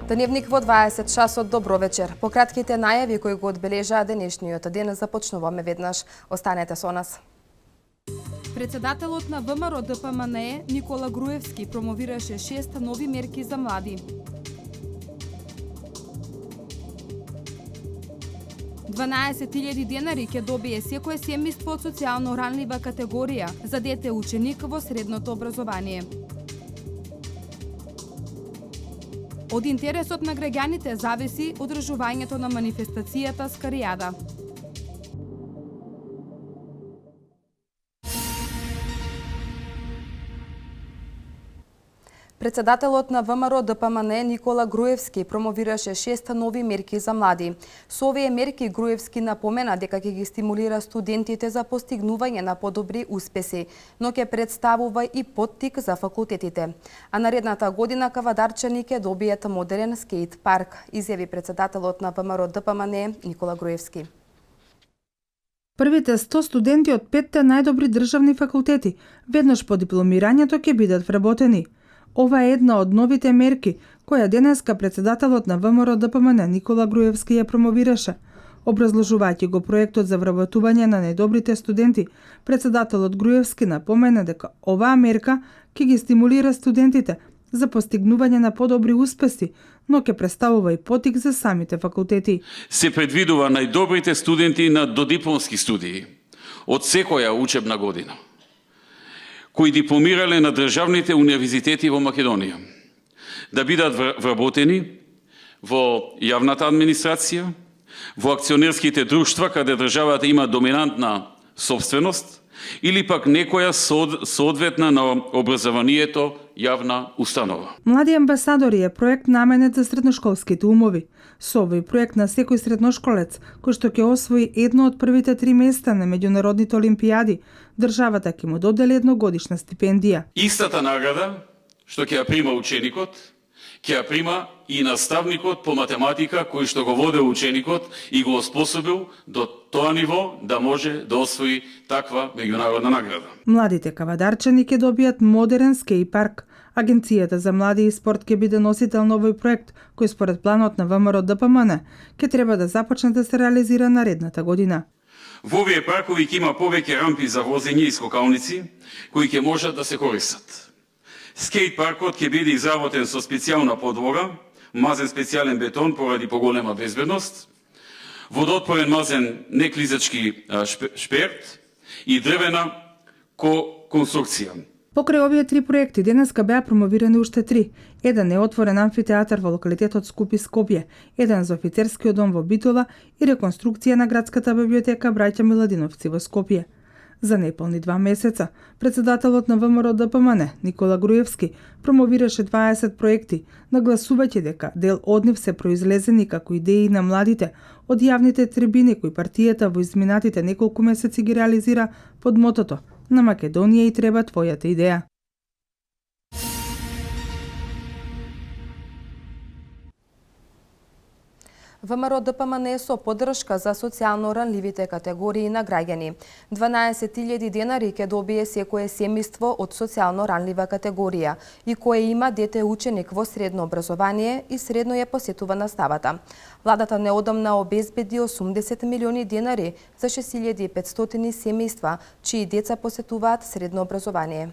Дневник во 20 часот, добро вечер. По кратките најави кои го одбележаа денешниот ден започнуваме веднаш. Останете со нас. Председателот на ВМРО ДПМНЕ Никола Груевски промовираше 6 нови мерки за млади. 12.000 денари ќе добие секое семејство од социјално ранлива категорија за дете ученик во средното образование. Од интересот на граѓаните зависи одржувањето на манифестацијата Скаријада. Председателот на ВМРО ДПМНЕ Никола Груевски промовираше 6 нови мерки за млади. Со овие мерки Груевски напомена дека ќе ги стимулира студентите за постигнување на подобри успеси, но ќе представува и поттик за факултетите. А наредната година кавадарчани ќе добијат модерен скејт парк, изјави председателот на ВМРО ДПМНЕ Никола Груевски. Првите 100 студенти од 5 најдобри државни факултети веднаш по дипломирањето ќе бидат вработени. Ова е една од новите мерки која денеска председателот на ВМРО ДПМНЕ Никола Груевски ја промовираше. Образложувајќи го проектот за вработување на најдобрите студенти, председателот Груевски напомена дека оваа мерка ќе ги стимулира студентите за постигнување на подобри успеси, но ќе представува и поттик за самите факултети. Се предвидува најдобрите студенти на додипломски студии од секоја учебна година, кои дипломирале на државните универзитети во Македонија, да бидат вработени во јавната администрација, во акционерските друштва каде државата има доминантна собственост, или пак некоја соодветна на образованието јавна установа. Млади амбасадори е проект наменет за средношколските умови. Со овој проект на секој средношколец, кој што ќе освои едно од првите 3 места на меѓународните олимпијади, државата ќе му додели едногодишна стипендија. Истата награда што ќе ја прима ученикот, ќе ја прима и наставникот по математика кој што го водел ученикот и го оспособил до тоа ниво да може да освои таква меѓународна награда. Младите кавадарчани ќе добијат модерен скејт парк. Агенцијата за млади и спорт ќе биде носител на овој проект, кој според планот на ВМРО ДПМНЕ ќе треба да започне да се реализира наредната година. Во овие паркови ќе има повеќе рампи за возење и скокалници кои ќе можат да се користат. Скејт паркот ќе биде изработен со специјална подлога, мазен специјален бетон поради поголема безбедност, водоотпорен мазен неклизачки шперт и дрвена конструкција. Покрај овие 3 проекти денеска беа промовирани уште 3. Еден е отворен амфитеатар во локалитетот Скупи Скопје, еден за офицерскиот дом во Битола и реконструкција на градската библиотека Браќа Миладиновци во Скопје. За неполни 2 месеца, председателот на ВМРО ДПМНЕ Никола Груевски промовираше 20 проекти, нагласувајќи дека дел од нив се произлезени како идеи на младите од јавните трибини кои партијата во изминатите неколку месеци ги реализира под мотото "На Македонија и треба твојата идеја". ВМРО ДПМНЕ со поддршка за социјално ранливите категории на граѓани. 12.000 денари ќе добие секое семејство од социјално ранлива категорија и кое има дете ученик во средно образование и средно ја посетува наставата. Владата неодамна обезбеди 80 милиони денари за 6500 семејства чии деца посетуваат средно образование.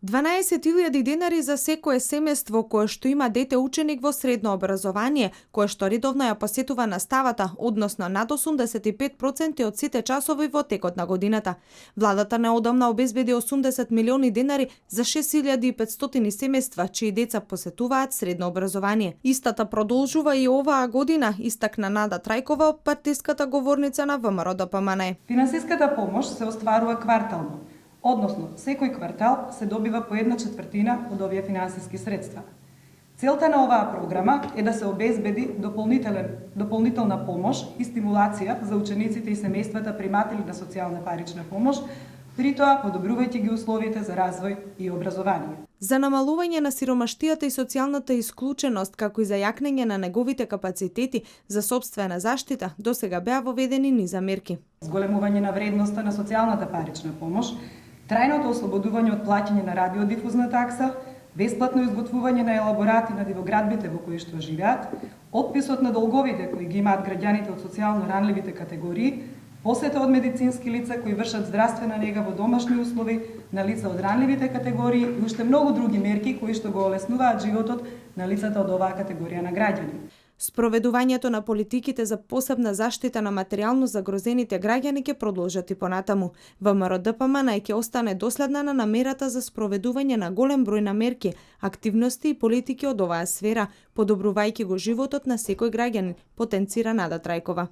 12.000 денари за секое семејство кое што има дете ученик во средно образование, кое што редовно ја посетува наставата, односно над 85% од сите часови во текот на годината. Владата неодамна обезбеди 80 милиони денари за 6500 семејства чии деца посетуваат средно образование. Истата продолжува и оваа година, истакна Нада Трајкова, партиската говорница на ВМРО ДПМНЕ. Финансиската помош се остварува квартално. Односно, секој квартал се добива по 1/4 од овие финансиски средства. Целта на оваа програма е да се обезбеди дополнителна помош и стимулација за учениците и семејствата приматели на социјална парична помош, при тоа подобрувајќи ги условите за развој и образование. За намалување на сиромаштијата и социјалната исклученост, како и за јакнење на неговите капацитети за сопствена заштита, досега беа воведени низа мерки. Зголемување на вредноста на социјалната парична помош трајното ослободување од плаќање на радиодифузна такса, бесплатно изготвување на елаборати на дивоградбите во кои што живеат, отписот на долговите кои ги имаат граѓаните од социјално ранливите категории, посета од медицински лица кои вршат здравствена нега во домашни услови на лица од ранливите категории и уште многу други мерки кои што го олеснуваат животот на лицата од оваа категорија на граѓани. Спроведувањето на политиките за посебна заштита на материјално загрозените граѓани ќе продолжат и понатаму. ВМРО ДПМН ќе остане доследна на намерата за спроведување на голем број на мерки, активности и политики од оваа сфера, подобрувајќи го животот на секој граѓанин, потенцира Нада Трајкова.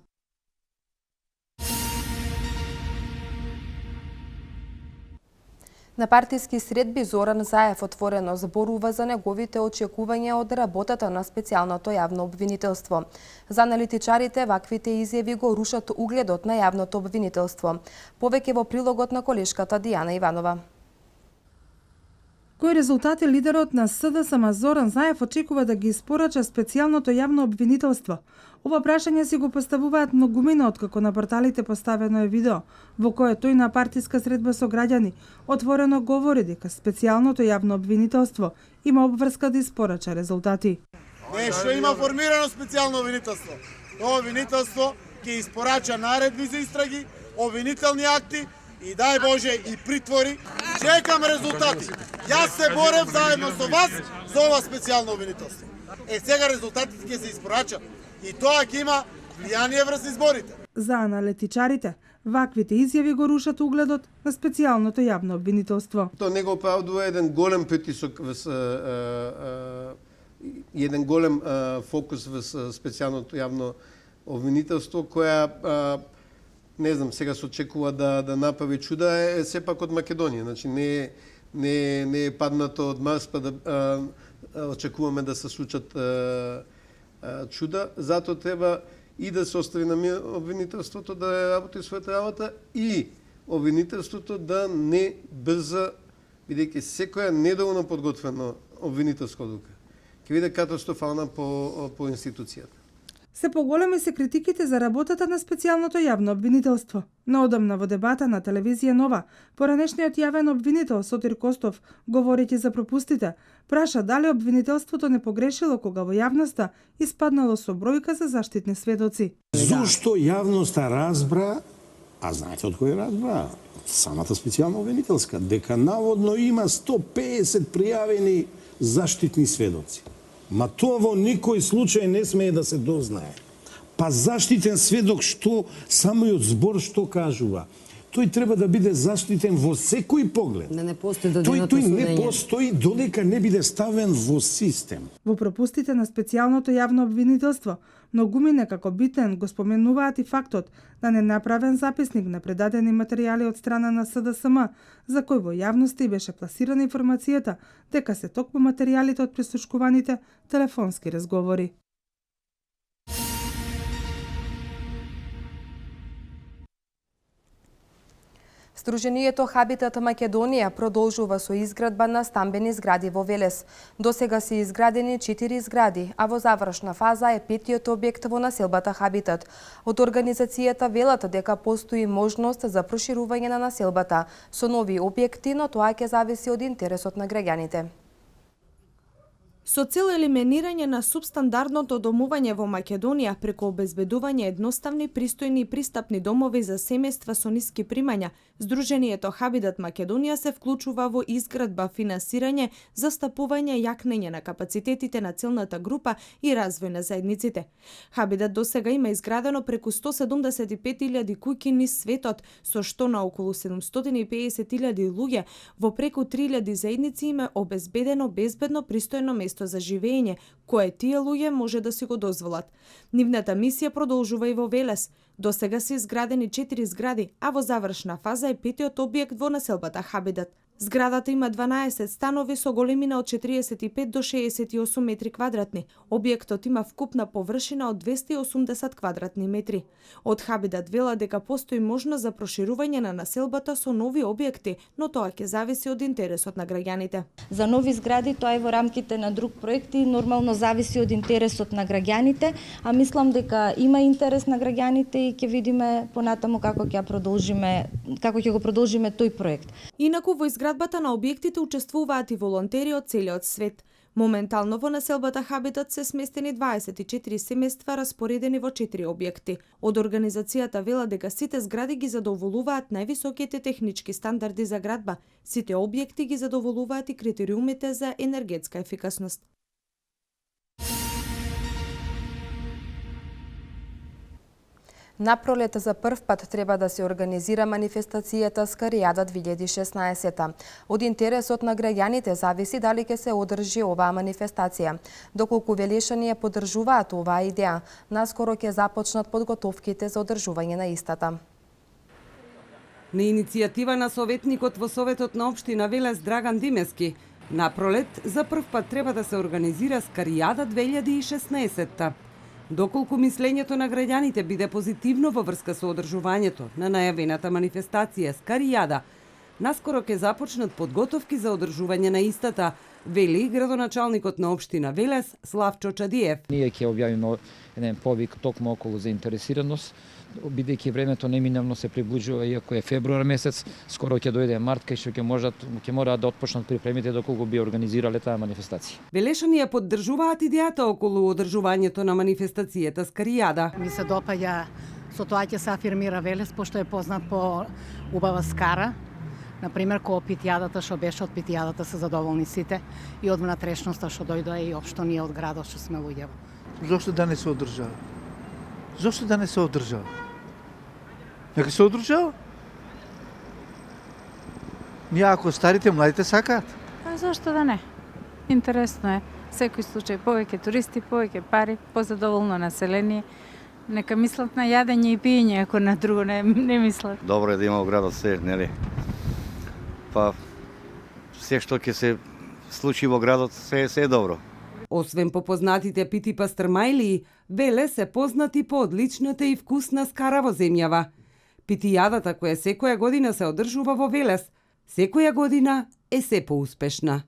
На партиски средби Зоран Заев отворено зборува за неговите очекувања од работата на специјалното јавно обвинителство. За аналитичарите, ваквите изјави го рушат угледот на јавното обвинителство. Повеќе во прилогот на колешката Дијана Иванова. Кои резултати лидерот на СДСМ Зоран Заев очекува да ги испорача специјалното јавно обвинителство? Ова прашање си го поставуваат многумина откако на порталите поставено е видео, во кое тој на партиска средба со граѓани отворено говори дека специјалното јавно обвинителство има обврска да испорача резултати. Што има формирано специјално обвинителство. Тоа обвинителство ќе испорача наредби за истраги, обвинителни акти и дај Боже и притвори. Чекам резултати. Јас се борев заедно со вас за ова специјално обвинителство. Сега резултатите ќе се испорачат. И тоа ќе има влијание врз изборите. За аналитичарите, ваквите изјави го рушат угледот на специјалното јавно обвинителство. Тоа не го оправдува еден голем притисок еден голем фокус во специјалното јавно обвинителство, која не знам, сега се очекува да направи чуда, е сепак од Македонија. Значи не е паднато од Марс, па да очекуваме да се случат чуда. Затоа треба и да се остави на мир обвинителството да работи својата работа и обвинителството да не брза, бидејќи секоја недоволно подготвена обвинителска одлука ќе биде катастрофална по институцијата. Се поголеми се критиките за работата на специјалното јавно обвинителство. Наодамна во дебата на телевизија Нова, поранешниот јавен обвинител Сотир Костов, говорејќи за пропустите, праша дали обвинителството не погрешило кога во јавноста испаднало со бројка за заштитни сведоци. Зошто јавноста разбра, а знаете од кој разбра? Самата специјална обвинителска, дека наводно има 150 пријавени заштитни сведоци. Ма тоа во никој случај не смее да се дознае. Па заштитен сведок што самиот збор што кажува? Тој треба да биде заштитен во секој поглед. Не постои доденото Тој не постои додека не биде ставен во систем. Во пропустите на специјалното јавно обвинителство, многумине како битен го споменуваат и фактот да не направен записник на предадени материјали од страна на СДСМ, за кој во јавноста и беше пласирана информацијата дека се токму материјалите од прислушкуваните телефонски разговори. Сдруженијето Хабитат Македонија продолжува со изградба на стамбени згради во Велес. Досега се изградени 4 згради, а во завршна фаза е 5-тиот објект во населбата Хабитат. Од организацијата велат дека постои можност за проширување на населбата со нови објекти, но тоа ќе зависи од интересот на граѓаните. Со цел елиминирање на субстандардното домување во Македонија преку обезбедување едноставни, пристојни и пристапни домови за семејства со ниски примања, Сдруженијето Хабитат Македонија се вклучува во изградба, финансирање, застапување и јакнење на капацитетите на целната група и развој на заедниците. Хабитат досега има изградено преку 175.000 куќи низ светот, со што на околу 750.000 луѓе во преку 3.000 заедници им е обезбедено безбедно, пристојно место за живење, кое тие луѓе може да си го дозволат. Нивната мисија продолжува и во Велес. Досега се изградени 4 згради, а во завршна фаза е 5-тиот објект во населбата Хабитат. Зградата има 12 станови со големина од 45 до 68 метри квадратни. Објектот има вкупна површина од 280 квадратни метри. Од Хабитат вела дека постои можност за проширување на населбата со нови објекти, но тоа ќе зависи од интересот на граѓаните. За нови згради тоа е во рамките на друг проект и нормално зависи од интересот на граѓаните, а мислам дека има интерес на граѓаните и ќе видиме понатаму како ќе го продолжиме тој проект. Инаку во изградбата на објектите учествуваат и волонтери од целиот свет. Моментално во населбата Хабитат се сместени 24 семејства распоредени во 4 објекти. Од организацијата вела дека сите згради ги задоволуваат највисоките технички стандарди за градба. Сите објекти ги задоволуваат и критериумите за енергетска ефикасност. Напролет за прв пат треба да се организира манифестацијата Скаријада 2016. Од интересот на граѓаните зависи дали ќе се одржи оваа манифестација. Доколку Велешани ја поддржуваат оваа идеја, наскоро ќе започнат подготовките за одржување на истата. На иницијатива на советникот во Советот на општина Велес Драган Димески, напролет за прв пат треба да се организира Скаријада 2016. Доколку мислењето на граѓаните биде позитивно во врска со одржувањето на најавената манифестација Скаријада, наскоро ќе започнат подготовки за одржување на истата, вели градоначалникот на општина Велес Славчо Чадиев. Ние ќе објавиме еден повик токму околу заинтересираност, бидејќи времето неминавно се приближува, иако е февруар месец, скоро ќе дојде март, кај што ќе мораат да отпочнат припремите доколку би организирале таа манифестација. Велешани ја поддржуваат идејата околу одржувањето на манифестацијата Скаријада. Ми се допаѓа со тоа ќе се афирмира Велес, пошто е познат по убава скара. Например, ко питијадата што беше од питијадата се задоволни сите и од внатрешноста што дојдоа и општо ние од градот што сме луѓе. Зошто да не се одржава? Зошто да не се одржава? Нека се одржава. Ние ако старите, младите сакаат. А зошто да не? Интересно е. Секој случај повеќе туристи, повеќе пари, позадоволно население. Нека мислат на јадење и пиење, ако на друго не мислат. Добро е да има во градот се, нели? Па се што ќе се случи во градот се е добро. Освен по познатите пити пастрмајлии, Велес е познати по одличната и вкусна скара во земјава. Питијадата која секоја година се одржува во Велес, секоја година е се поуспешна.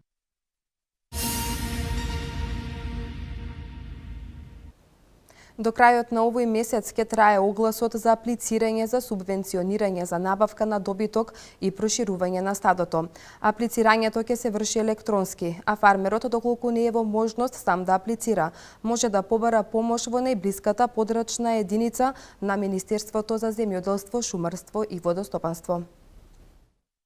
До крајот на овој месец ќе трае огласот за аплицирање за субвенционирање за набавка на добиток и проширување на стадото. Аплицирањето ќе се врши електронски, а фармерот, доколку не е во можност сам да аплицира, може да побара помош во најблиската подрачна единица на Министерството за земјоделство, шумарство и водостопанство.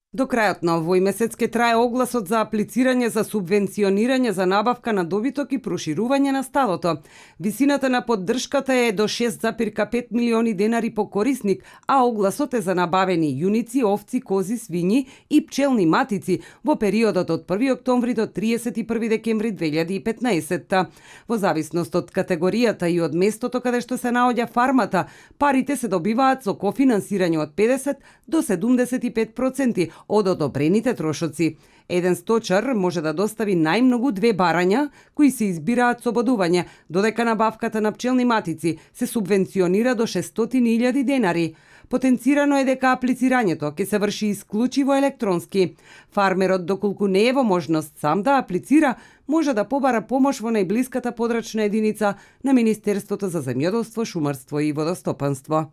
До крајот на овој месец ќе трае огласот за аплицирање за субвенционирање за набавка на добиток и проширување на стадото. Висината на поддршката е до 6,5 милиони денари по корисник, а огласот е за набавени јуници, овци, кози, свињи и пчелни матици во периодот од 1 октомври до 31 декември 2015. Во зависност од категоријата и од местото каде што се наоѓа фармата, парите се добиваат со кофинансирање од 50 до 75% од одобрените трошоци. Еден сточар може да достави најмногу 2 барања, кои се избираат со бодување, додека набавката на пчелни матици се субвенционира до 600.000 денари. Потенцирано е дека аплицирањето ќе се врши исклучиво електронски. Фармерот, доколку не е во можност сам да аплицира, може да побара помош во најблиската подрачна единица на Министерството за земјоделство, шумарство и водостопанство.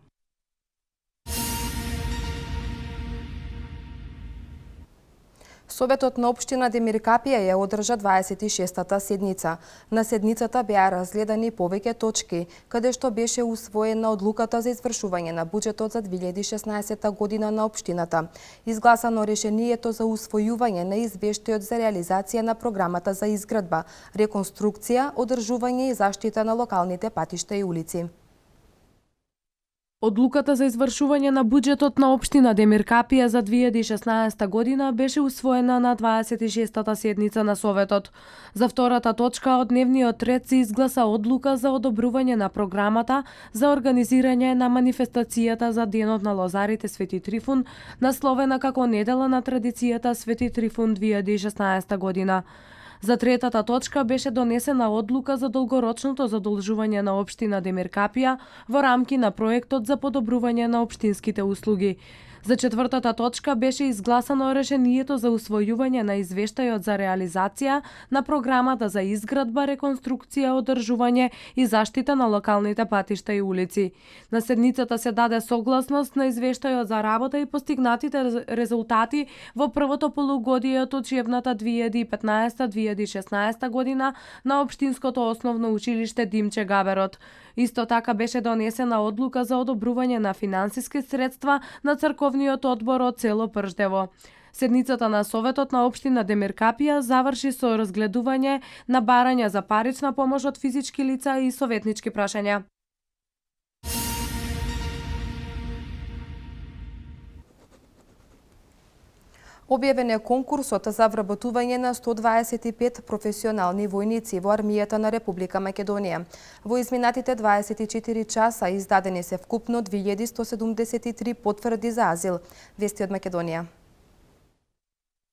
Советот на општина Демиркапија ја одржа 26-та седница. На седницата беа разгледани повеќе точки, каде што беше усвоена одлуката за извршување на буџетот за 2016 година на општината. Изгласано решението за усвојување на извештајот за реализација на програмата за изградба, реконструкција, одржување и заштита на локалните патишта и улици. Одлуката за извршување на буџетот на општина Демиркапија за 2016 година беше усвоена на 26-та седница на Советот. За втората точка од дневниот ред се изгласа одлука за одобрување на програмата за организирање на манифестацијата за Денот на лозарите Свети Трифун, насловена како Недела на традицијата Свети Трифун 2016 година. За третата точка беше донесена одлука за долгорочното задолжување на општина Демиркапија во рамки на проектот за подобрување на општинските услуги. За четвртата точка беше изгласано решението за усвојување на извештајот за реализација на програмата за изградба, реконструкција, одржување и заштита на локалните патишта и улици. На седницата се даде согласност на извештајот за работа и постигнатите резултати во првото полугодие од учебната 2015-2016 година на Општинското основно училиште Димче Габерот. Исто така беше донесена одлука за одобрување на финансиски средства на црковниот одбор од село Прждево. Седницата на Советот на општина Демиркапија заврши со разгледување на барања за парична помош од физички лица и советнички прашања. Објавен е конкурсот за вработување на 125 професионални војници во армијата на Република Македонија. Во изминатите 24 часа издадени се вкупно 2173 потврди за азил. Вести од Македонија.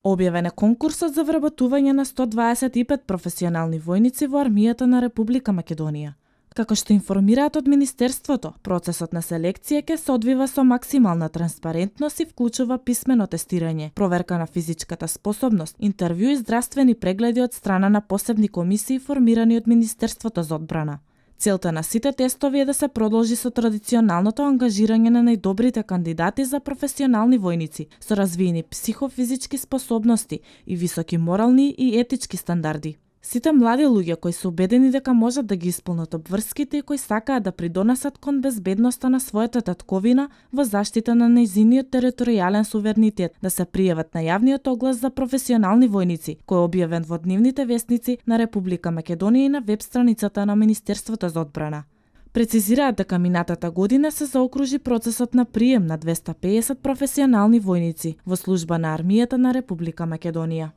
Објавен е конкурсот за вработување на 125 професионални војници во армијата на Република Македонија. Како што информираат од Министерството, процесот на селекција ќе се одвива со максимална транспарентност и вклучува писмено тестирање, проверка на физичката способност, интервју и здравствени прегледи од страна на посебни комисии формирани од Министерството за одбрана. Целта на сите тестови е да се продолжи со традиционалното ангажирање на најдобрите кандидати за професионални војници со развиени психофизички способности и високи морални и етички стандарди. Сите млади луѓе кои се убедени дека можат да ги исполнат обврските и кои сакаат да придонесат кон безбедноста на својата татковина во заштита на нејзиниот територијален суверенитет, да се пријават на јавниот оглас за професионални војници, кој е објавен во дневните вестници на Република Македонија и на веб страницата на Министерството за одбрана. Прецизираат дека минатата година се заокружи процесот на прием на 250 професионални војници во служба на армијата на Република Македонија.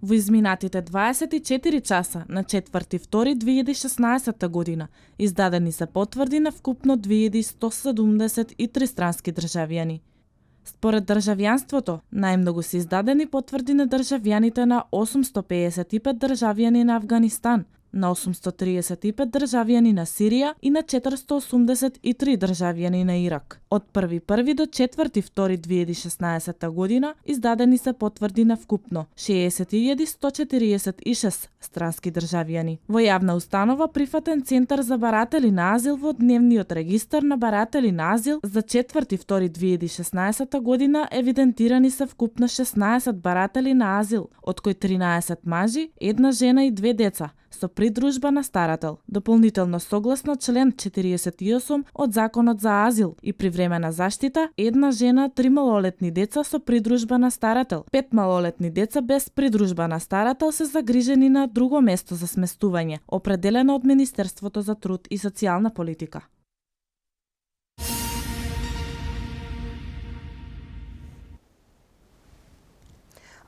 Во изминатите 24 часа на 4.2.2016 година издадени се потврди на вкупно 2173 странски државјани. Според државјанството, најмногу се издадени потврди на државјаните на 855 државјани на Авганистан, на 835 државјани на Сирија и на 483 државјани на Ирак. Од 1.1 до 4.2.2016 година издадени се потврди на вкупно 60.146 странски државјани. Во јавна установа прифатен центар за баратели на азил во дневниот регистар на баратели на азил за 4.2.2016 година евидентирани се вкупно 16 баратели на азил, од кои 13 мажи, една жена и 2 деца, со придружба на старател. Дополнително согласно член 48 од Законот за азил и привремена заштита, една жена, 3 малолетни деца со придружба на старател. 5 малолетни деца без придружба на старател се загрижени на друго место за сместување, определено од Министерството за труд и социјална политика.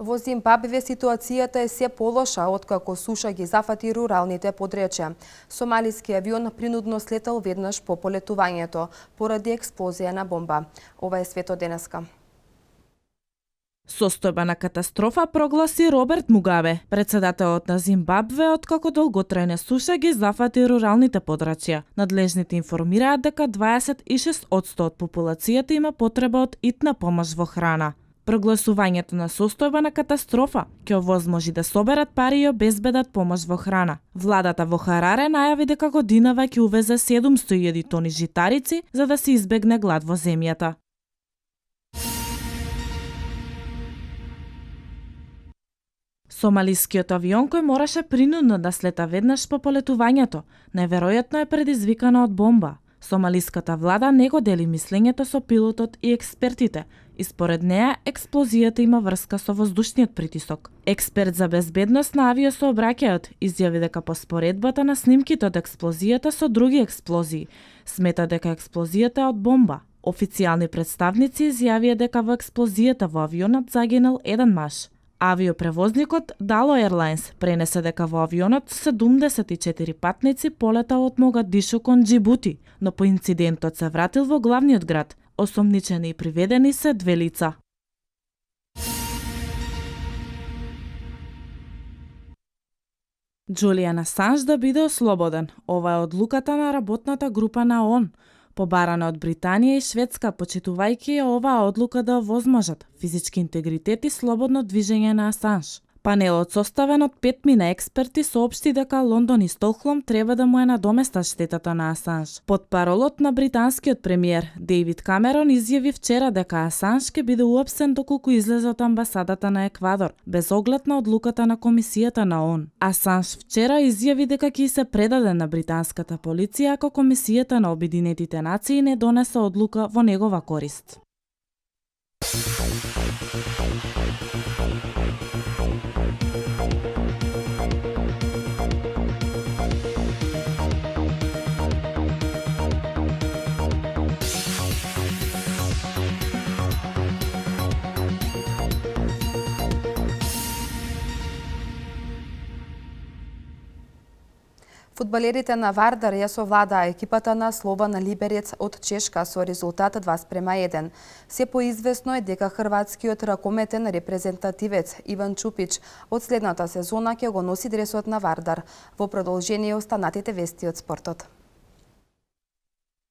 Во Зимбабве ситуацијата е се полоша откако суша ги зафати руралните подречја. Сомалиски авион принудно слетал веднаш по полетувањето поради експлозија на бомба. Ова е свето денеска. Состојба на катастрофа прогласи Роберт Мугабе, председателот на Зимбабве, откако долготрајна суша ги зафати руралните подрачја. Надлежните информираат дека 26% од популацијата има потреба од итна помош во храна. Прогласувањето на состојба на катастрофа ќе овозможи да соберат пари и обезбедат помош во храна. Владата во Хараре најави дека годинава ќе увезе 700.000 тони житарици за да се избегне глад во земјата. Сомалискиот авион кој мораше принудно да слета веднаш по полетувањето, неверојатно е предизвикана од бомба. Сомалиската влада не го дели мислењето со пилотот и експертите, и според неа експлозијата има врска со воздушниот притисок. Експерт за безбедност на авиосообраќајот изјави дека по споредбата на снимките од експлозијата со други експлозии, смета дека експлозијата е од бомба. Официјални представници изјавија дека во експлозијата во авионот загинал еден маж. Авиопревозникот Dalo Airlines пренесе дека во авионот 74 патници полетал од Могадишо кон Џибути, но по инцидентот се вратил во главниот град, Осомничени и приведени се 2 лица. Джулиан Асанж да биде ослободен. Ова е одлуката на работната група на ООН, побарана од Британија и Шведска, почитувајќи ја оваа одлука да овозможат физички интегритет и слободно движење на Асанж. Панелот составен од 5 експерти соопшти дека Лондон и Стокхолм треба да му е надоместат штетата на Асанж. Потпаролот на британскиот премиер Дејвид Камерон изјави вчера дека Асанж ќе биде уапсен доколку излезе од амбасадата на Еквадор, без оглед на одлуката на комисијата на ООН. Асанж вчера изјави дека ќе се предаде на британската полиција ако комисијата на Обединетите нации не донесе одлука во негова корист. Фудбалерите на Вардар ја совладаа екипата на Слован Либерец од Чешка со резултат 2:1. Се поизвестно е дека хрватскиот ракометен репрезентативец Иван Чупич од следната сезона ќе го носи дресот на Вардар. Во продолжение останатите вести од спортот.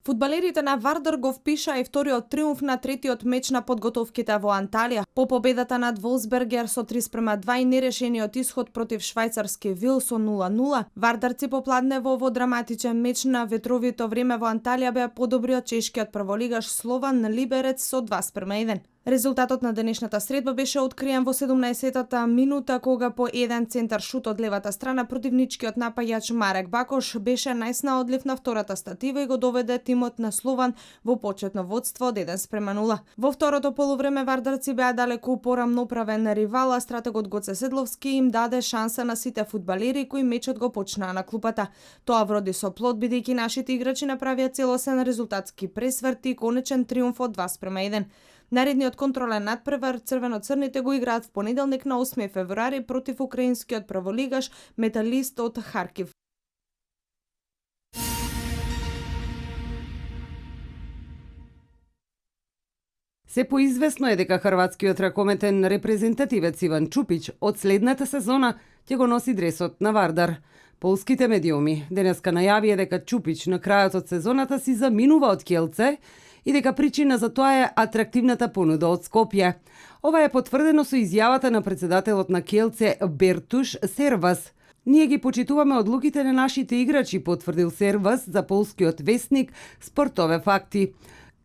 Фудбалерите на Вардар го впишаа и вториот триумф на третиот меч на подготовките во Анталија. По победата над Волсбергер со 3:2 и нерешениот исход против швајцарски Вил со 0:0, вардарци попладнево во драматичен меч на ветровито време во Анталија беа подобри од чешкиот прволигаш Слован Либерец со 2:1. Резултатот на денешната средба беше откриен во 17-та минута кога по еден центар шут од левата страна противничкиот напаѓач Марек Бакош беше најсна одлив на втората статива и го доведе тимот на Слован во почетно водство од 1:0. Во второто полувреме вардарци беа далеку порамно правен ривал, а стратегот Гоце Седловски им даде шанса на сите фудбалери кои мечот го почнаа на клупата. Тоа вроди со плод бидејќи нашите играчи направија целосен резултатски пресврт и конечен триумф од 2:1. Наредниот контролен надпревар црвено-црните го играат в понеделник на 8 февруари против украинскиот прволигаш Металист од Харкив. Се поизвестно е дека хрватскиот ракометен репрезентативец Иван Чупич од следната сезона ќе го носи дресот на Вардар. Полските медиуми денеска најавија дека Чупич на крајот од сезоната си заминува од Kielce и дека причина за тоа е атрактивната понуда од Скопје. Ова е потврдено со изјавата на председателот на Kielce Бертуш Сервас. Ние ги почитуваме одлуките на нашите играчи, потврдил Сервас за полскиот вестник Спортове факти.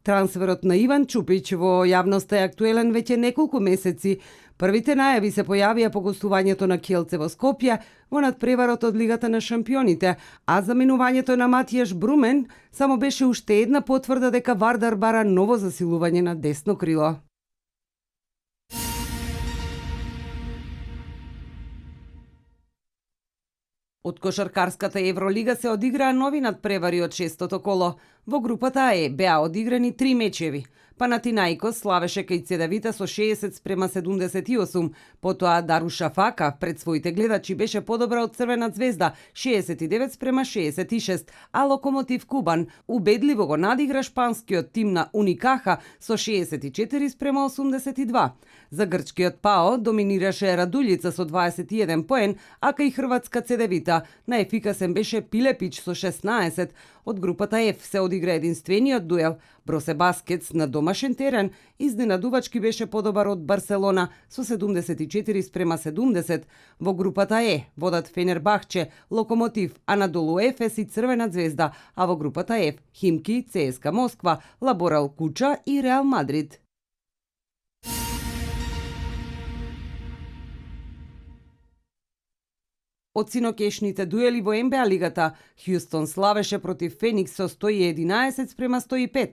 Трансферот на Иван Чупич во јавноста е актуелен веќе неколку месеци. Првите најави се појавија по гостувањето на Kielce во Скопје во надпреварот од Лигата на шампионите, а заминувањето на Матијаш Брумен само беше уште една потврда дека Вардар бара ново засилување на десно крило. Од кошаркарската Евролига се одиграа нови надпревари од шестото коло. Во групата Е беа одиграни 3 мечеви. Панатинаикос славеше кај Цедевита со 60:78, потоа Дарушафака пред своите гледачи беше подобра од Црвена звезда 69:66, а Локомотив Кубан убедливо го надигра шпанскиот тим на Уникаха со 64:82. За грчкиот ПАО доминираше Радулјица со 21 поен, а кај хрватска Цедевита најефикасен беше Пилепич со 16. Од групата Ф се одигра единствениот дуел. Бросе Баскетс на домашен терен изненадувачки беше подобар од Барселона со 74:70. Во групата Е водат Фенербахче, Локомотив, Анадолу Ефес и Црвена звезда, а во групата Ф Химки, ЦСКА Москва, Лаборал Куча и Реал Мадрид. Од синокешните дуели во НБА лигата, Хјустон славеше против Феникс со 111:105.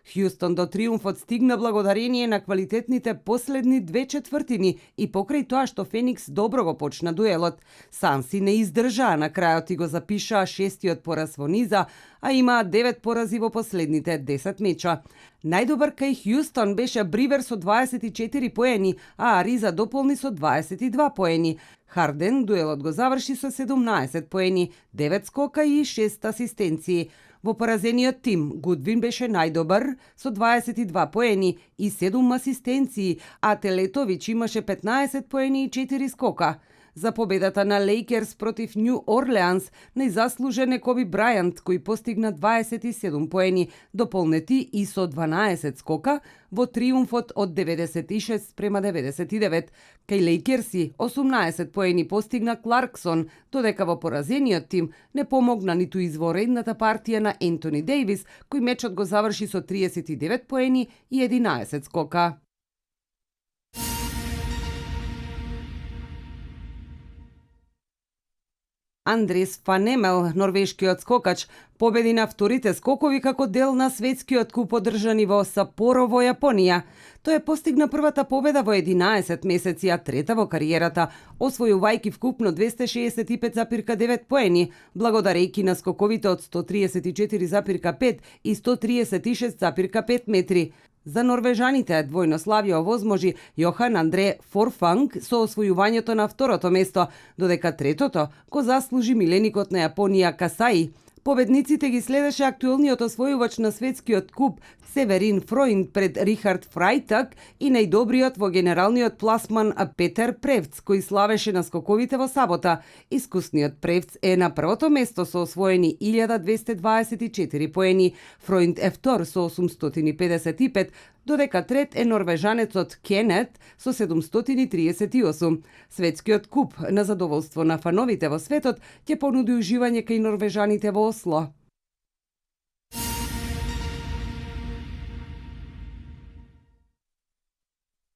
Хјустон до триумфот стигна благодарение на квалитетните последни 2/4 и покрај тоа што Феникс добро го почна дуелот. Санси не издржаа на крајот и го запишаа 6-тиот пораз во низа, а имаа 9 порази во последните 10 меча. Најдобар кај Хјустон беше Бривер со 24 поени, а Ариза дополни со 22 поени. Харден дуелот го заврши со 17 поени, 9 скока и 6 асистенции. Во поразениот тим, Гудвин беше најдобар со 22 поени и 7 асистенции, а Телетович имаше 15 поени и 4 скока. За победата на Лейкерс против Нью Орлеанс најзаслужен е Коби Брајант, кој постигна 27 поени, дополнети и со 12 скока во триумфот од 96-99. Кај Лейкерси 18 поени постигна Кларксон, додека во поразениот тим не помогна ниту изворедната партија на Ентони Дејвис, кој мечот го заврши со 39 поени и 11 скока. Андрес Ван Емел, норвешкиот скокач, победи на вторите скокови како дел на светскиот куп одржани во Сапоро во Јапонија. Тој постигна првата победа во 11 месеци, а трета во кариерата, освојувајќи вкупно 265,9 поени, благодарејќи на скоковите од 134,5 и 136,5 метри. За норвежаните двојно славје овозможи Јохан Андре Форфанг со освојувањето на второто место, додека третото го заслужи миленикот на Јапонија Касаи. Победниците ги следеше актуелниот освојувач на светскиот куп Северин Фройнд пред Рихард Фрајтак и најдобриот во генералниот пласман Петер Превц, кој славеше на скоковите во сабота. Искусниот Превц е на првото место со освоени 1224 поени, Фройнд е втор со 855, додека трет е норвежанецот Кенет со 738. Светскиот куп на задоволство на фановите во светот ќе понуди уживање кај норвежаните во Осло.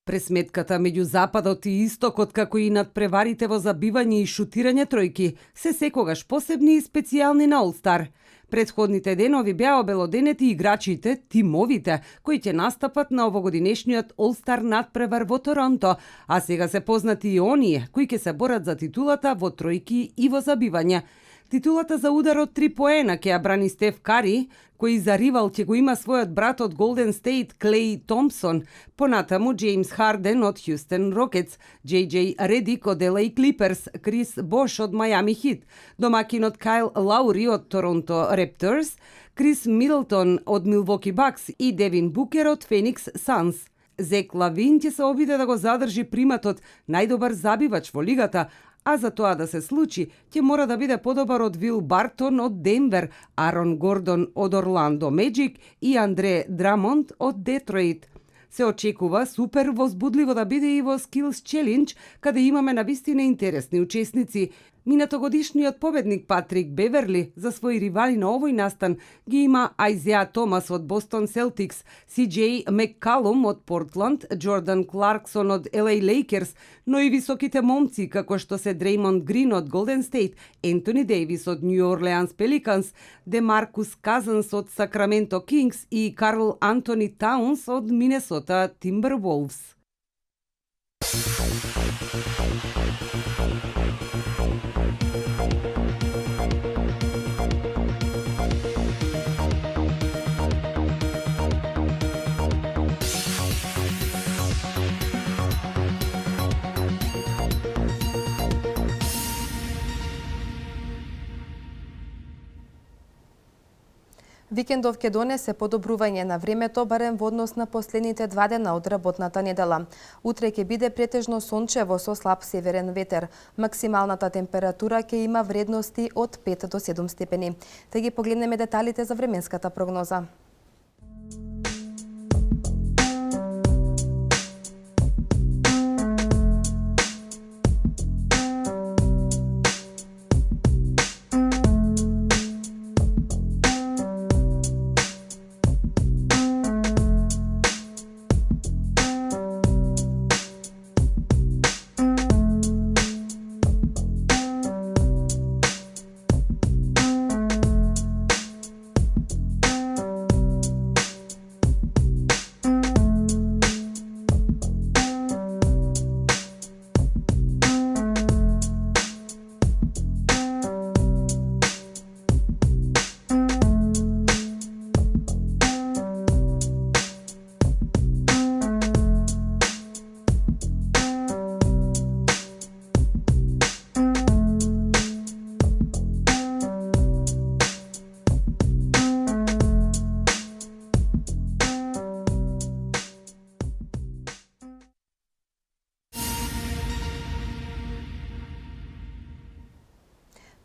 Пресметката меѓу Западот и Истокот, како и надпреварите во забивање и шутирање тројки, се секогаш посебни и специјални на All-Star. Предходните денови беа обелоденети играчите, тимовите, кои ќе настапат на овогодинешниот All-Star надпревар во Торонто, а сега се познати и оние кои ќе се борат за титулата во тројки и во забивање. Титулата за удар од 3 поена ќе ја брани Стеф Кари, кој за ривал ќе го има својот брат од Голден Стейт Клеј Томпсон, понатаму Джеймс Харден од Хјустен Рокетс, Джей Редик од LA Клиперс, Крис Бош од Мајами Хит, домакинот Кайл Лаури од Торонто Репторс, Крис Мидлтон од Милвоки Бакс и Девин Букер од Феникс Санс. Зек Лавин ќе се обиде да го задржи приматот најдобар забивач во лигата, а за тоа да се случи, ќе мора да биде подобар од Вил Бартон од Денвер, Арон Гордон од Орландо Меджик и Андре Драмонд од Детройт. Се очекува супер возбудливо да биде и во Skills Challenge, каде имаме навистина интересни учесници. Минатогодишниот победник Патрик Беверли за своји ривали на овој настан ги има Ајзеа Томас од Бостон Селтикс, Си-Џеј Меккалум од Портланд, Джордан Кларксон од LA Лейкерс, но и високите момци како што се Дреймонд Грин од Голден Стейт, Ентони Дејвис од Нью Орлеанс Пеликанс, Демаркус Казанс од Сакраменто Кингс и Карл Антони Таунс од Минесота Тимберволвс. Викендов ќе донесе подобрување на времето, барем во однос на последните 2 дена од работната недела. Утре ќе биде претежно сончево со слаб северен ветер. Максималната температура ќе има вредности од 5 до 7 степени. Да ги погледнеме деталите за временската прогноза.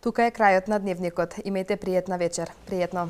Тука е крајот на дневникот. Имајте пријатна вечер. Пријатно.